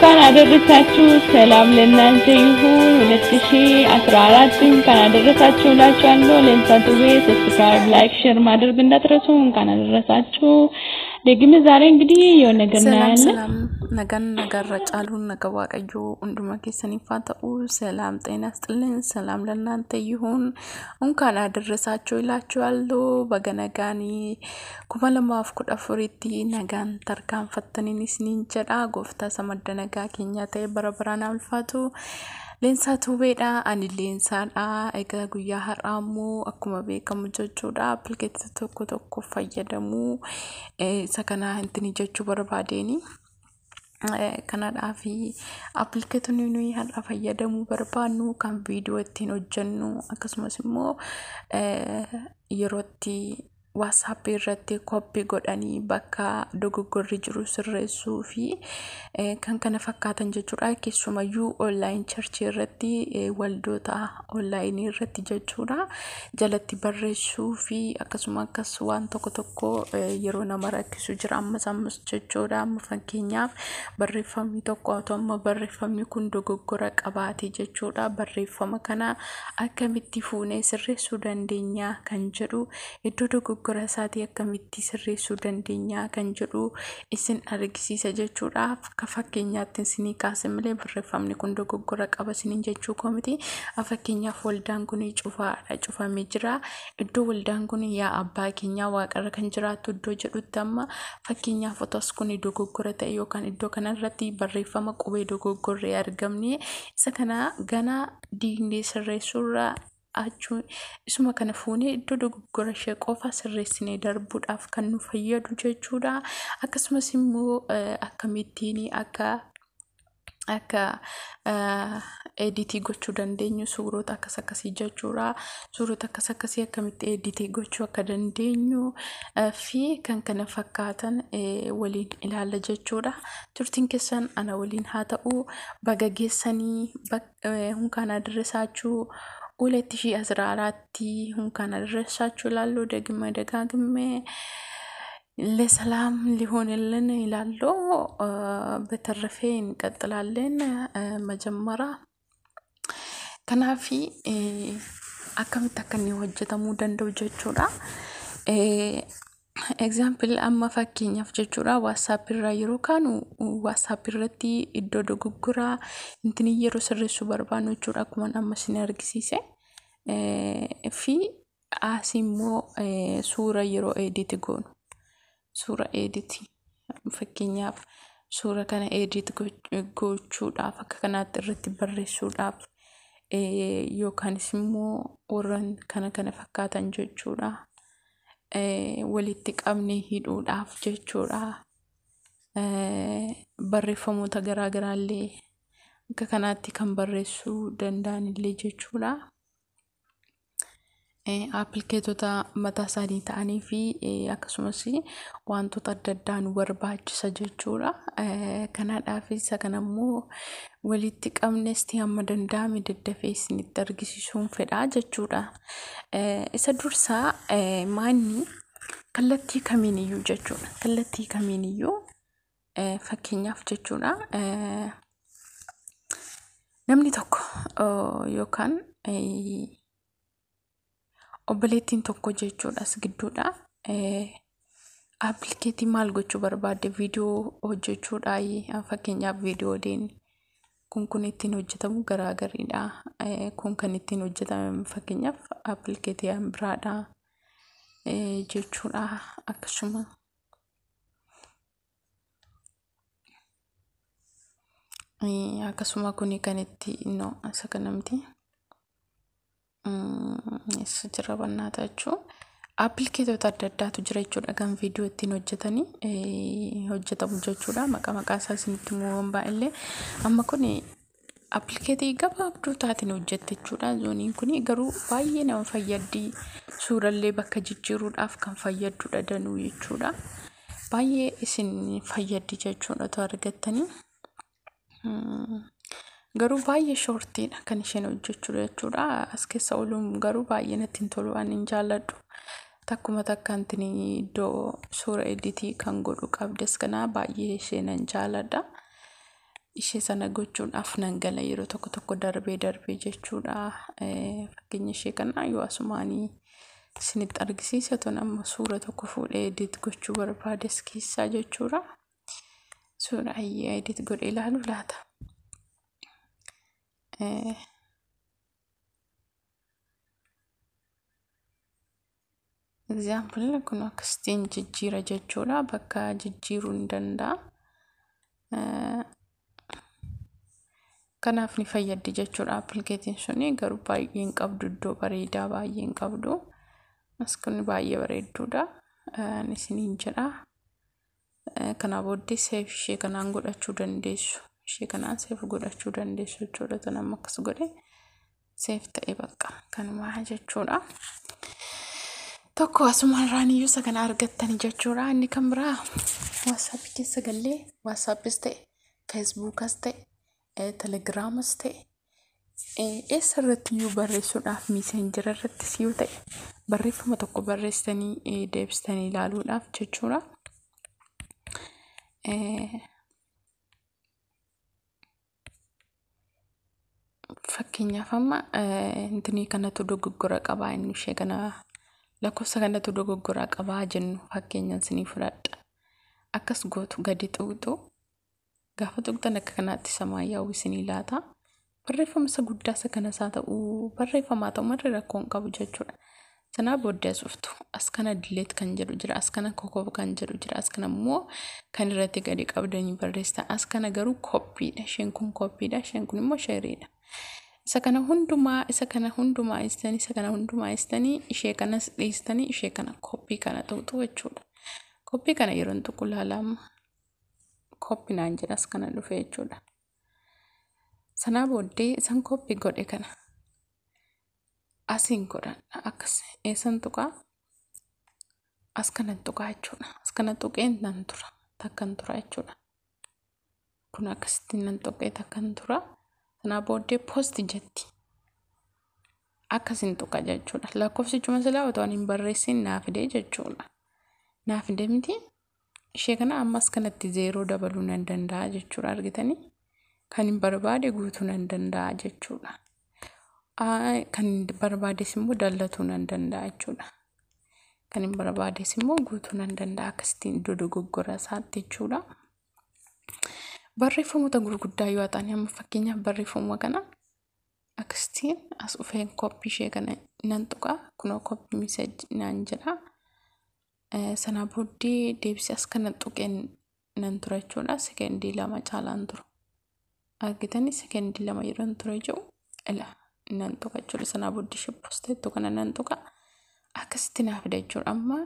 እንኳን አደረሳችሁ። ሰላም ለእናንተ ይሁን። 2014 እንኳን አደረሳችሁ እላችኋለሁ። ሌንሳ ቱቤ subscribe፣ like፣ share ማድረግ እንዳትረሱ። እንኳን አደረሳችሁ። ደግሜ ዛሬ እንግዲህ የሆነ ነገር ሰላም እናያለን። ሰላም nagaan nagaarra caaluun naga Waaqayyoo hunduma keessaniif haa ta'u። ሰላም ጤና ይስጥልኝ። ሰላም ለእናንተ ይሁን። እንኳን አደረሳችሁ እላችኋለሁ። Baga nagaan 2014tti nagaan tarkaanfattaniin isiniin jedha. Gooftaa isa madda nagaa keenyaa ta'e bara baraan haa ulfaatu. Leensaa Tuubeedha. Ani Leensaadha. Egaa guyyaa har'aa immoo akkuma beekamu jechuudha appilikeetii tokko tokko fayyadamuu isa kana intini jechuu barbaadeeni. Kanaadhaaf appilikeetonni nuyi har'a fayyadamuu barbaannu kan viidiyoo ittiin hojjennu, akkasumas immoo yerootti WhatsAppii irratti copy godhanii bakka dogoggorri jiru sirreessuu fi kan kana fakkaatan jechuudha. Keessumayyuu online churchii irratti, waldoota onlineii irratti jechuudha. Jalatti barreessuu fi akkasuma akkas waan tokko tokko yeroo nama rakkisu jira ammas ammas jechuudha. Amma fakkeenyaaf barreeffamni tokko otoo amma barreeffamni kun dogoggora qabaate jechuudha. Barreeffama kana akkamitti fuunee sirreessuu dandeenya kan jedhu, iddoo dogoggora isaatii akkamitti sirreessuu dandeenya kan jedhu isin argisiisa jechuudha. Akka fakkeenyaatti isinii kaase malee barreeffamni kun dogoggora qaba isiniin jechuu koo miti. Fakkeenyaaf waldaan kun cufaadha, cufamee jira. Iddoo waldaan kun yaa abbaa keenyaa waaqarra kan jiraattu iddoo jedhutti amma fakkeenyaaf otoo as kun dogoggora ta'e yookaan iddoo kanarratti barreeffama qubee dogoggorree argamne, isa kana gana diignee sirreessuurra achuu isuma kana fuunee iddoo dogoggora ishee qofa sirreessinee darbuudhaaf kan nu fayyadu jechuudha. Akkasumas immoo akkamittiin akka editii gochuu dandeenyu, suurota akkas akkasii jechuudha. Suurota akkas akkasii akkamitti editii gochuu akka dandeenyu fi kan kana fakkaatan waliin ilaalla jechuudha. Turtiin keessan ana waliin haa ta'u. Baga geessanii, እንኳን አደረሳችሁ። 2014 እንኳን አደረሳችሁ እላለሁ ደግሜ ደጋግሜ። ለሰላም ሊሆንልን ይላለሁ። በተረፈ እንቀጥላለን። መጀመሪያ kanaafi akkamitti akka inni hojjetamuu danda'u jechuudha. Example amma fakkeenyaaf jechuudha, WhatsApp irraa yeroo kaanu, WhatsApp irratti iddoo dogoggoraa intini yeroo sirreessuu barbaannu jechuudha, akkuma amma isin argisiise. Fi asii immoo suura yeroo edit goonu, suura edit, fakkeenyaaf suura kana edit gochuudhaaf, akka kanaatti irratti barreessuudhaaf yookaanis immoo warreen kana kana fakkaatan jechuudha. Walitti qabnee hidhuudhaaf jechuudha. Barreeffamoota garaa garaallee akka kanaatti kan barreessuu danda'an illee jechuudha. Appilikeetota mataa isaanii ta'anii fi akkasumas wantoota adda addaa nu barbaachisa jechuudha. Kanaadhaaf isa kanammoo walitti qabnees hamma danda'ame daddafee isinitti argisiisuun fedha jechuudha. Isa dursaa maanni kallattii kamiiniyyuu jechuudha. Kallattii kamiiniyyuu fakkeenyaaf jechuudha. Namni tokko yookaan obboleettiin tokko jechuudha as gidduudha. Appilikeetii maal gochuu barbaadde? Viidiyoo hojjechuudhaa, fakkeenyaaf viidiyooleen kun ittiin hojjetamu garaagariidha. Kun kan ittiin hojjetame fakkeenyaaf appilikeetii biraadha jechuudha akkasuma. Akkasuma kuni kan itti no isa kana miti. Isa jira bannaata jechuun. Appilikeetota adda addaatu jira jechuudha kan viidiyoo ittiin hojjetanii hojjetamu jechuudha. Maqaa maqaa isaa isinitti himuu baay'illee amma kun appilikeetii gabaabduu taateen hojjette jechuudha. Zooniin kun garuu baay'ee nama fayyaddi. Suurallee bakka jijjiiruudhaaf kan fayyadudha danuu jechuudha. Baay'ee isin fayyaddi jechuudha otoo argattanii. Garuu baay'ee shortiidha kan isheen hojjechuu jechuudha. As keessa ooluun garuu baay'ee natti hin tolu, ani hin jaalladhu. Takkuma takkaan iddoo suura editii kan godhu qabdes kana baay'ee ishee nan jaalladha. Ishee sana gochuudhaaf nan gala yeroo tokko tokko darbee darbee jechuudha. Fakkeenya ishee kana yoo asumaanii isinitti argisiisa ton amma suura tokko fuudhee edit gochuu barbaades keessaa jechuudha. Suura ayyee edit godhee ilaalu laata. Example kun akkasitiin jijjiira jechuudha. Bakka jijjiiruu ni danda'a. Kanaaf ni fayyaddi jechuudha appilikeetiin suni garuu baay'ee hin qabdu iddoo bareedaa baay'ee hin qabdu. As kun baay'ee bareedduudha. Isiniin jedha. Kanaa booddee seef ishee kanaan godhachuu dandeessu. Ishee kanaan seef godhachuu dandeessu jechuudha. Tan amma akkas godhe seef ta'e bakka kanumaa jechuudha. Tokko asumarraan iyyuu isa kana argattani jechuudha. Inni kan biraa WhatsAppii keessa gallee WhatsAppis ta'e Facebookas ta'e Telegiraamas ta'e eessa irratti iyyuu barreessuudhaaf Messenger irrattis yoo ta'e barreeffama tokko barreessitanii deebistanii ilaaluudhaaf jechuudha. Fakkeenyaaf amma intinii kanatu dogoggora qabaa inni ishee kana lakkoofsa kanatu dogoggora qabaa jennu fakkeenyaan isinii fudhadha. Akkas gootu gadi tuqxu gaafa tuqxan akka kanaatti samaayyaa'u isinii laata. Barreeffama isa guddaa isa kanas haa ta'u barreeffamaa ta'u marri rakkoo hin qabu jechuudha. Sanaa booddee as dhuftu as kana delete kan jedhu jira as kana kokob kan jedhu jira as kana immoo kan irratti gadi qabdanii barreessitan as kana garuu koppiidha isheen kun koppiidha isheen kun immoo sheeriidha. Isa kana hundumaa isa kana hundumaa dhiistanii isa kana hundumaa dhiistanii ishee kanas dhiistanii ishee kana koppii kana tuqxu jechuudha. Koppii kana yeroo hin tuqu ilaalaama koppii naan jedha as kana dhufe jechuudha. Sanaa booddee isan koppii godhe kana asiin godhadha akkas eessan tuqaa as kana tuqaa jechuudha. As kana tuqeen nan tura takkan tura jechuudha. Kun akkasitti nan tuqee takkan tura. Sanaa booddee poosti jetti. Akkasiin tuqa jechuudha. Lakkoofsichuma silaa otoo ani hin barreessin naa fidee jechuudha. Naa fidee miti ishee kana ammas kanatti zeeroo dabaluu nan danda'a jechuudha argitanii. Kan hin barbaade guutuu nan danda'a jechuudha. Kan hin barbaades immoo dallatuu nan danda'a jechuudha. Kan hin barbaades immoo guutuu nan danda'a akkasitti iddoo dogoggora isaatti jechuudha. Barreeffamoota gurguddaa yoo ta'an amma fakkeenyaaf barreeffama kana akkasitiin as dhufeen koppii ishee kana nan tuqa kunoo koppii miseej naan jedha. Sanaa booddee deebisee as kana tuqeen nan tura jechuudha. Sekendii 2 caalaan turu. Argitanii sekendii 2 yeroo ture jiru ila nan tuqa jechuudha. Sanaa booddee ishee posteettu kana nan tuqa akkasitti naaf fida jechuudha. Amma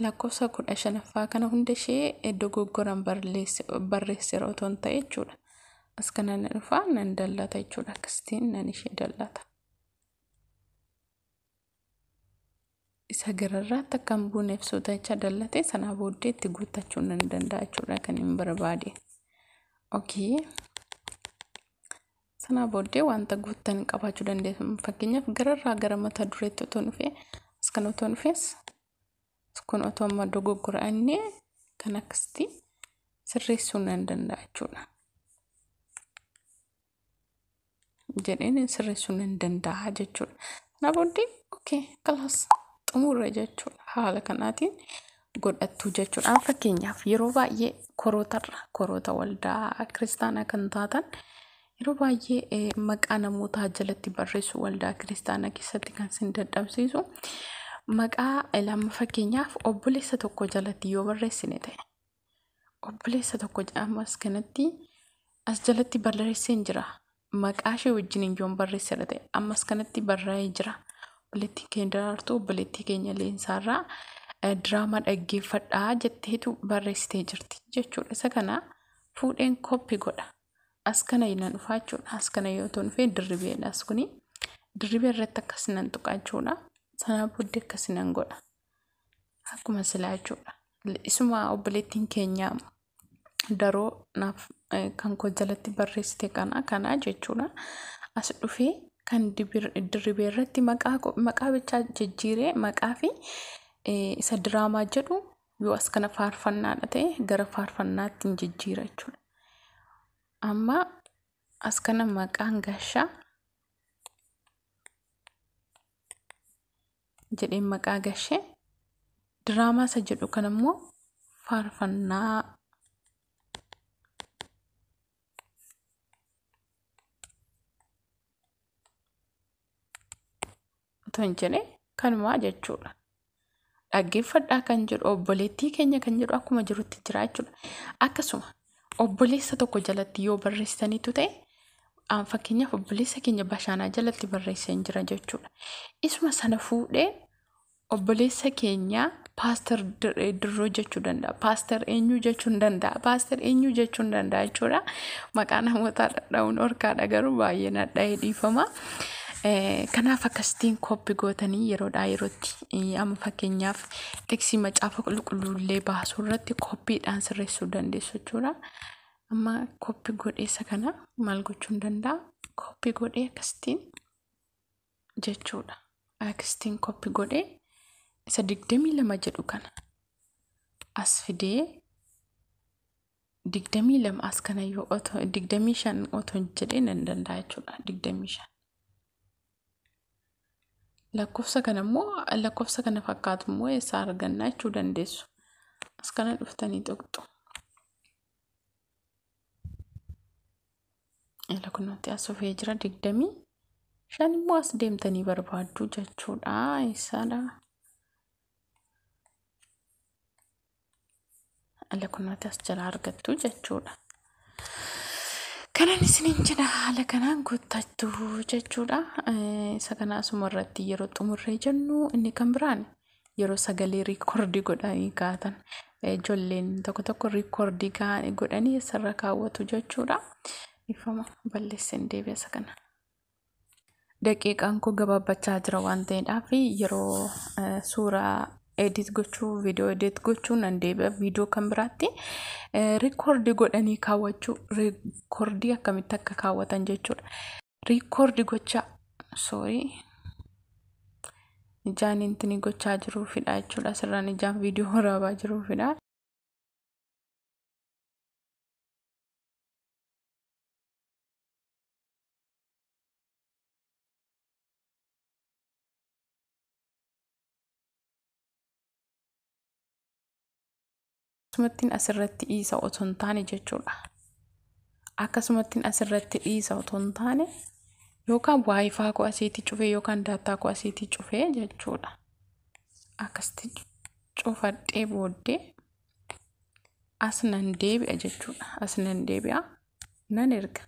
lakkoofsa 15ffaa kana hunda ishee dogoggoraan barreesseera otoo hin ta'e jechuudha. As kana nan dhufa nan dallata jechuudha. Akkasitiin nan ishee dallata. Isa gararraatti akka hin buuneef sodaachaa dallate sanaa booddee itti guuttachuu nan danda'a jechuudha kan hin barbaade. Okay. Sanaa booddee wanta guuttan qabaachuu dandeessu. Fakkeenyaaf gararraa gara mata dureetti otoo dhufee as kana otoo dhufees kun otoo amma dogoggora inni kan akkasitti sirreessuu nan danda'a jechuudha. Jedheen sirreessuu nan danda'a jechuudha. Sanaa booddee okay kalaas xumurre jechuudha. Haala kanaatiin godhattu jechuudha. Fakkeenyaaf yeroo baay'ee korootarra koroota waldaa kiristaanaa kan taatan yeroo baay'ee maqaa namootaa jalatti barreessu waldaa kiristaanaa keessatti kan isin dadhabsiisu maqaa lama fakkeenyaaf obboleessa tokko jalatti yoo barreessine ta'e obboleessa tokko ammas kanatti as jalatti barreesseen jira. Maqaa ishee wajjin yoon barreessera ta'e ammas kanatti barraa'ee jira. Obboleettiin keenya Daraartuu obboleettii keenya Leensaarraa diraamaa dhaggeeffadhaa jetteetu barreessitee jirti jechuudha. Isa kana fuudheen koppii godha. As kana nan dhufaa jechuudha. As kana yoo ta'u dhufee dirribeedha. As kuni dirribee irratti akkas nan tuqa jechuudha. Sanaa booddee akkas nan godha. Akkuma silaa jechuudha. Isuma obboleettiin keenya daroo naaf kan koo jalatti barreessite kana jechuudha. As dhufee kan dirribee irratti maqaa bichaa jijjiiree maqaa fi isa diraamaa jedhu Yoo as kana faarfannaadha ta'e gara faarfannaatti hin jijjiira jechuudha. Amma as kana maqaan gashaa jedheen maqaa gashee diraamaa isa jedhu kan immoo faarfannaa otoo hin jedhee kanumaa jechuudha. Dhaggeeffadhaa kan jedhu obboleettii keenya kan jedhu akkuma jirutti jira jechuudha. Akkasuma obboleessa tokko jalatti yoo barreessitaniitu ta'e fakkeenyaaf obboleessa keenya Bashaanaa jalatti barreessee jira jechuudha. Isuma sana fuudhee obboleessa keenya Paaster Dirroo jechuu danda'a. Paaster eenyuu jechuu hin danda'a. Paaster eenyuu jechuu hin danda'a jechuudha. Maqaa namootaa dhadha'uun orkaadha garuu baay'ee nadha'ee dhiifama. Kanaaf akkasitiin koppii gootanii yeroodhaa yerootti amma fakkeenyaaf tiksii macaafa qulqulluullee baasuu irratti koppiidhaan sirreessuu dandeessu jechuudha. Amma koppii godhee isa kana maal gochuu hin danda'a? Koppii godhee akkasitiin jechuudha. Akkasitiin koppii godhee isa 22 jedhu kana as fidee 22 as kana yoo otoo 25 otoo jedhee nan danda'a jechuudha. 25. Lakkoofsa kana immoo lakkoofsa kana fakkaatu immoo eessaa argannaa jechuu dandeessu. As kana dhuftanii tuqxu. Lakkoofsi as dhufee jira 25 immoo as deemtanii barbaaddu jechuudha. Eessaadha? Lakkoofsi as jala argattu jechuudha. Kanan isiniin jedha haala kanaan guuttachuu jechuudha. Isa kana asuma irratti yeroo xumurree jennu inni kan biraan yeroo sagalee riikoordii godhanii kaatan ijoolleen tokko tokko riikoordii godhanii asirra kaawwatu jechuudha. Ifama balleesseen deebi'a isa kana. Daqiiqaan koo gabaabbachaa jira waan ta'eedhaaf yeroo suuraa edit gochuu viidiyoo edit gochuu nan deebi'a viidiyoo kan biraatti riikoordii godhanii kaawwachuu riikoordii akkamitti akka kaawwatan jechuudha. Riikoordii gochaa soorii ijaan intini gochaa jiruufidha jechuudha. Asirraan ijaan viidiyoo waraabaa jiruufidha. Akkasumattiin asirratti dhiisa otoo hin taane jechuudha. Akkasumattiin asirratti dhiisa otoo hin taane yookaan waayifaa koo asiitti cufee yookaan daataa koo asiitti cufee jechuudha. Akkasitti cufadhee booddee as nan deebi'a jechuudha. As nan deebi'a nan erga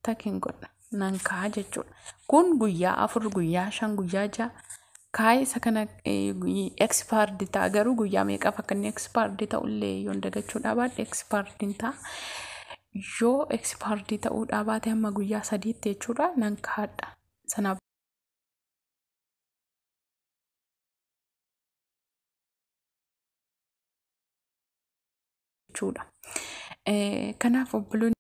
takin godha nan kaa'a jechuudha. Kun guyyaa 4 guyyaa 5 guyyaa 6 kaa'ee isa kana expired ta'a garuu guyyaa meeqaaf akka inni expired ta'ullee yoon dagachuu baadhe expired ta'a. Yoo expired ta'uu baate hamma guyyaa 3tti jechuudha nan kaa'adha. Sanaaf jechuudha. Kanaaf obboloonni